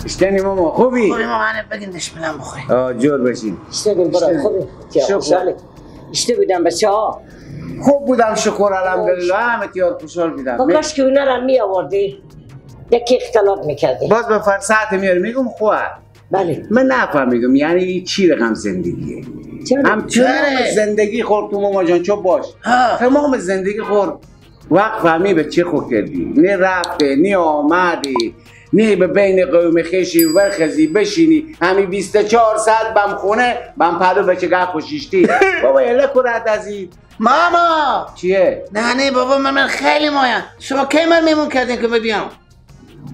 اشتنی ماما خوبی؟ خوبی ماما بگین دشمنم بخوری. جور بشین. اشتنی برا خوبی؟ شکر. اشته بودم بچه ها. خوب بودم شکر الحمدلله همه تیار خوشحال بودم. با کاش که اونا را می آوردی یکی اختلاط میکردی. باز به فرصت میاری میگم خواهر. بله. من نفهمیدم یعنی چی رقم زندگیه. هم تمام زندگی خورد تو ماما جان چوب باش. تمام زندگی خورد. وقت فهمی به چه خود کردی؟ نه رفته نه آمدی نه به بین قوم خیشی ورخزی بشینی همی 24 ساعت بم خونه بم پدو بچه گه خوشیشتی. بابا یه لکو رد ازی ماما چیه؟ نه نه بابا من خیلی مایم. شما کی من میمون کردین که بیام؟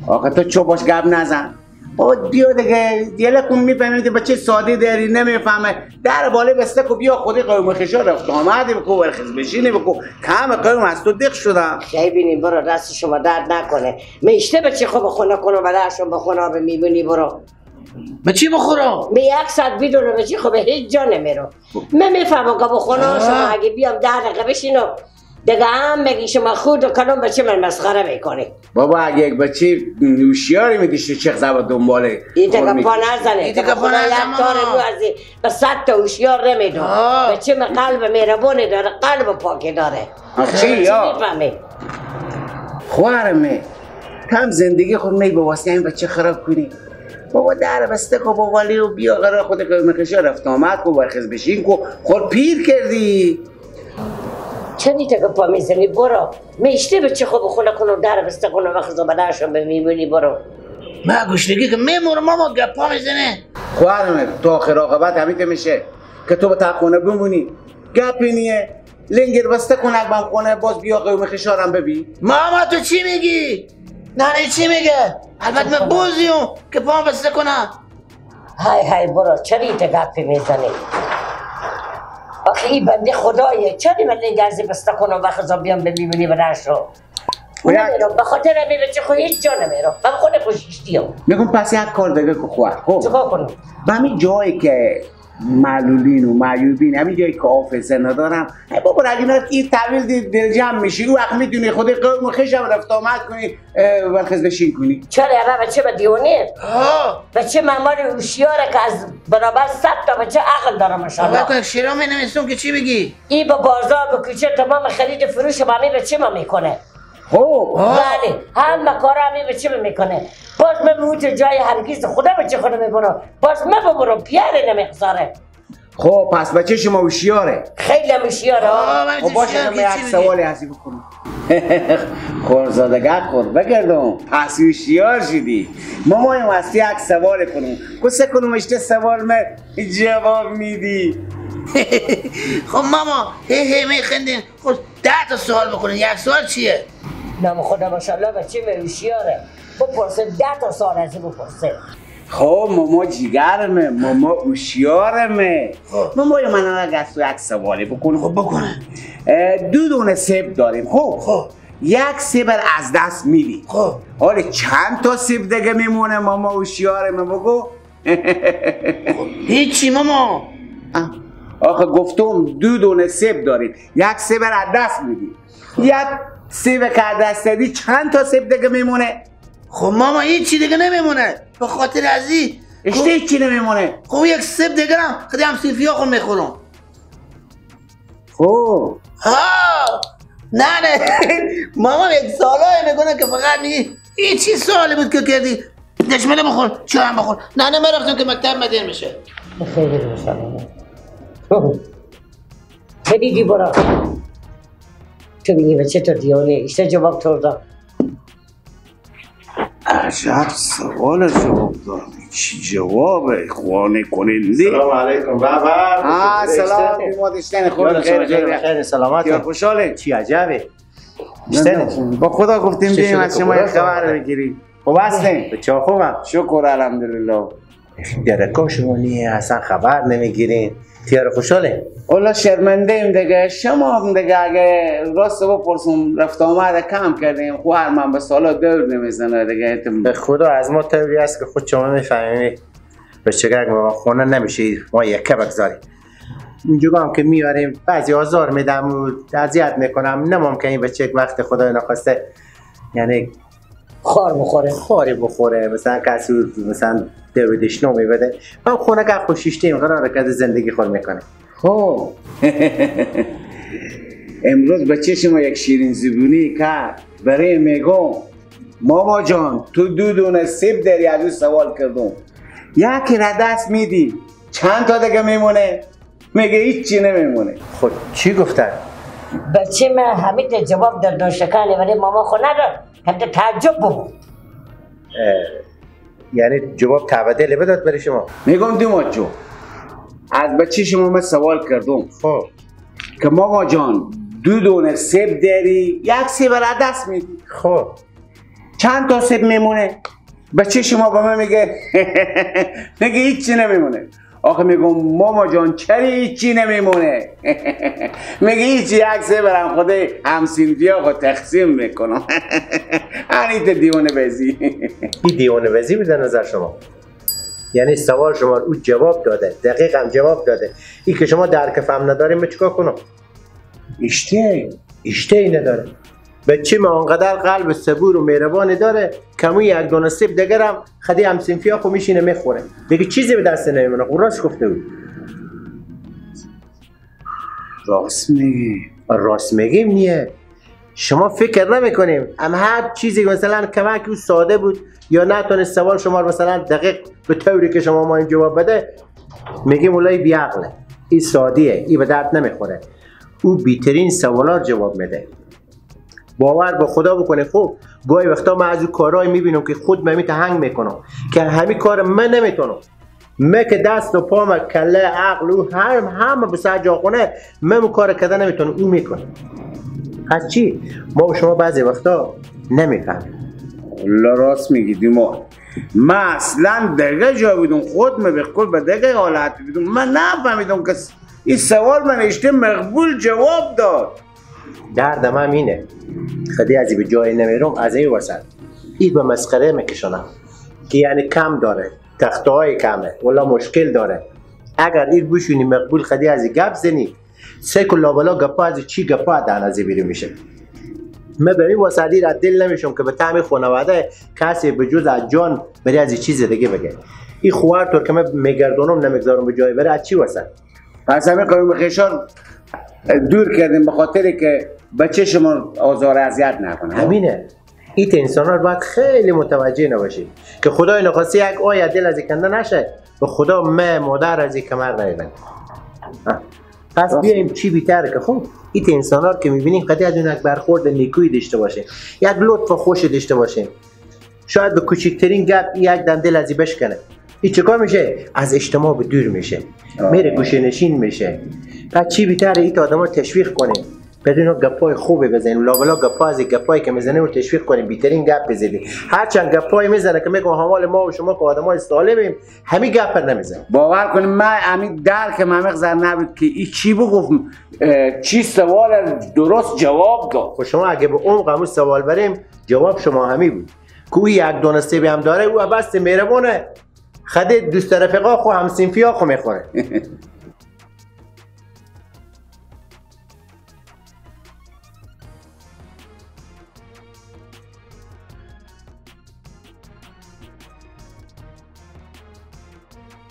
آخه تو چوب باش گپ نزن بابا بیا دیگه یه لکو میفهمی که بچه ساده داری نمیفهمه در بالا بسته کو بیا خودی قوم خیشا رفت آمدی بکو ورخز بشینی بکو کم قوم از تو دق شدم. خیلی بینیم برو دست شما درد نکنه. میشته بچه خوب خونه کنم و بخونه به میبینی برو. به چی بخورم؟ به یک ساعت بدون بچه خوب هیچ جا نمیرم. من میفهمم که بخونه شما اگه بیام 10 دقیقه بشینم دیگه هم میگی شما خود و کلام بچه من مسخره میکنی. بابا اگه یک بچه هوشیاری میدیشی چه زبا دنباله این دیگه پا نزنه. این دیگه پا نزنه یک تار مو از به 100 تا هوشیار نمیدم. بچه من قلب مهربونی داره قلب پاکی داره. چی یا؟ میفهمی؟ خواهرمه هم زندگی خود می به واسه این بچه خراب کنی. بابا در بسته کو با والی و بیا قرار خود قوم رفت آمد کو برخیز بشین کو خود پیر کردی. چندی تا که پا میزنی برو میشته بچه خوب خونه کنم در بسته کنم وقت بدنشون به میمونی برو. من گوشتگی که میمورم ماما گپ پا میزنه. خواهرمه تو آخر عاقبت همین میشه که تو به تا خونه بمونی گپی نیه لنگر بسته کنک بم خونه باز بیا قوم خشارم ببین. ماما تو چی میگی؟ نه چی میگه؟ البته من بوزیوم که پام بسته کنم. های های برو چرا تا گپی میزنی؟ آخه این بنده خدایه چرا من لنگرزی بسته کنم وقت بیام به میمونی برنشو نمیرم به خاطر همی بچه خود هیچ جا نمیرم من خود خوشیشتیم. میگم پس یک کار دیگه که خواه خب چیکار کنم؟ به همین جایی که معلولین و معیوبین همین جایی که حافظه ندارم بابا اگه اینا این تحویل دل جمع میشی او وقت میدونی خود قوم خیشم رفت آمد کنی ورخز بشین کنی. چرا یا بچه به دیوانه؟ بچه معمار هوشیاره که از برابر 100 تا بچه عقل داره ماشاءالله. بابا شیرا می نویسم که چی بگی؟ این با بازار به کوچه تمام خرید فروش با همین بچه ما میکنه. خب بله هم کارا همین بچه ما میکنه. باز من به اون جای هرگز خدا بچه خودم میبرم باز من ببرم پیاره نمیخزاره. خب پس بچه شما هوشیاره. خیلی هوشیاره. خب باشه من یک سوالی هستی بکنم. خورزادگه خور بگردم پس هوشیار شدی. مامایم هستی یک سوال کنم کسه کنم اشته سوال من جواب میدی. خب ماما هی هی میخندین. خب 10 تا سوال بکنین یک سوال چیه؟ نام خدا ماشاءالله بچه من هوشیاره بپرسه 10 تا سوال از بپرسه. خب ماما جیگرمه ماما هوشیارمه. ماما من اگه از تو یک سوالی بکنم. خب بکنه. 2 دونه سیب داریم خب یک سیب از دست میدی. خب حالا چند تا سیب دیگه میمونه ماما هوشیارمه بگو؟ هیچی ماما. آخه گفتم 2 دونه سیب داریم یک سیب از دست میدی یک سیب که از دست دادی چند تا سیب دیگه میمونه؟ خب ماما هیچی دیگه نمیمونه به خاطر از این اشته هیچی نمیمونه. خب یک سیب دیگه هم خیلی هم سیفیا خود میخورم. خب ها نه نه ماما یک سالایی میکنه که فقط میگی این چی سوالی بود که کردی دشمنه بخور چای هم بخور. نه نه من رفتم که مکتب مدیر میشه. خیلی ماشاءالله چه دیدی برا تو میگی بچه تو دیانه ایشته جواب تو داد. عجب سوال جواب داد. چی جوابه خوانه کننده. سلام علیکم بابا. سلام بیمار اشتن خوب خیر خیر خیر سلامت خوشحاله. چی عجبه اشتن با خدا گفتیم بیایم از شما یک خبر بگیریم. خب هستیم بچه خوبم شکر الحمدلله. درکا شما نیه اصلا خبر نمیگیرین. تیار خوشحاله؟ والا شرمنده ایم دیگه شما هم دیگه اگه راست بپرسم رفت آمده کم کردیم خواهر من به سالا دور نمیزنه دیگه. به خدا از ما طوری است که خود شما میفهمی به چگرگ ما خونه نمیشه ما یکه بگذاریم اینجا هم که میاریم بعضی آزار میدم و اذیت میکنم. نممکن این بچه یک وقت خدای نخواسته یعنی خار بخوره، خاری بخوره، مثلا کسی مثلا دودش نمی بده. من خونه که خوشیشتیم قراره که زندگی خود میکنه. خب امروز بچه شما یک شیرین زبونی کرد برای میگم ماما جان تو دو دونه سیب داری، از او سوال کردم یکی را دست میدی چند تا دیگه میمونه؟ میگه هیچی نمیمونه. خب چی گفتن؟ بچه من همین جواب در دون شکنه ولی ماما خود نداد، همین تعجب بود. یعنی جواب تبدیل بداد برای شما؟ میگم دیماد جو از بچه شما من سوال کردم خب که ماما جان دو دونه سیب داری یک سیب را دست میدی، خب چند تا سیب میمونه؟ بچه شما به من میگه میگه هیچی نمیمونه. آخه میگم ماما جان چرا هیچی نمیمونه؟ میگه هیچی، یک سیب برم خود همسینفیا خود تقسیم میکنم. هنی دیوانه بزی. این دیوانه بزی بوده نظر شما؟ یعنی سوال شما او جواب داده، دقیق هم جواب داده. این که شما درک فهم نداریم من چیکار کنم؟ اشته ای نداره. بچه ما آنقدر قلب صبور و مهربانی داره کمی یک دونه سیب دیگرم خدی همسینفیا خو میشینه میخوره، دیگه چیزی به دست نمیمونه. خب راست گفته بود. راست میگی. راست میگیم نیه. شما فکر نمیکنیم اما هر چیزی مثلا کمک او ساده بود یا نتونست سوال شما رو مثلا دقیق به طوری که شما ما این جواب بده میگیم اولای بیعقله، این سادیه، این به درد نمیخوره. او بیترین سوالا رو جواب میده. باور به خدا بکنه. خب گاهی وقتا من از او کارهای میبینم که خود من تهنگ میکنم که همین کار من نمیتونم. من که دست و پام کله عقل و هم به سر جا خونه من کار کردن نمیتونم، او میکنه. از چی؟ ما و شما بعضی وقتا نمیفهمیم. الله راست میگی دیما. من اصلا دیگه جا بودم، خود من به قول به دیگه حالت بودم، من نفهمیدم که این سوال من اشته مقبول جواب داد. دردم هم اینه خدی از به جای نمیرم از این وسط این به مسخره میکشانم که یعنی کم داره، تخته های کمه، ولی مشکل داره. اگر این بشونی مقبول خدی از گپ زنی سه کلا بالا گپا از چی گپا دهن از بیرون میشه. من به این وسط را دل نمیشم که به طعم خانواده کسی به جز از جان بری از چیز دیگه بگه. این خوار طور که من میگردونم نمیگذارم به جای بره از چی وسط. پس همین قوم خیشان دور کردیم به خاطر که بچه شما آزار اذیت نکنه. همینه. این انسان ها باید خیلی متوجه نباشید که خدای نخواسته یک آیه دل از کنده نشه به خدا من مادر از کمر نیبند. پس بیایم چی بیتره که خب این انسان ها که میبینیم قطعی از اون یک برخورد نیکویی داشته باشه، یک لطف خوش داشته باشه. شاید به کوچکترین گپ یک دم دل از بشکنه. این چیکار میشه؟ از اجتماع به دور میشه، میره گوشه نشین میشه. پس چی بیتره این آدما تشویق کنیم، بدون گپای خوبی بزنیم، لابلا گپا از گپایی که میزنیم رو تشویق کنیم، بیترین گپ بزنیم. هرچند گپای میزنه که میگه حوال ما و شما که آدمای سالمیم همین گپ نمیزنه. باور کنیم من همین درک معمق زن نبود که این چی بگفت، چی سوال درست جواب داد. خب شما اگه به عمق همون سوال بریم جواب شما همی بود که او یک دونه هم داره، او بس مهربونه، خدی دوست رفیقا خو هم صنفیا خو میخوره.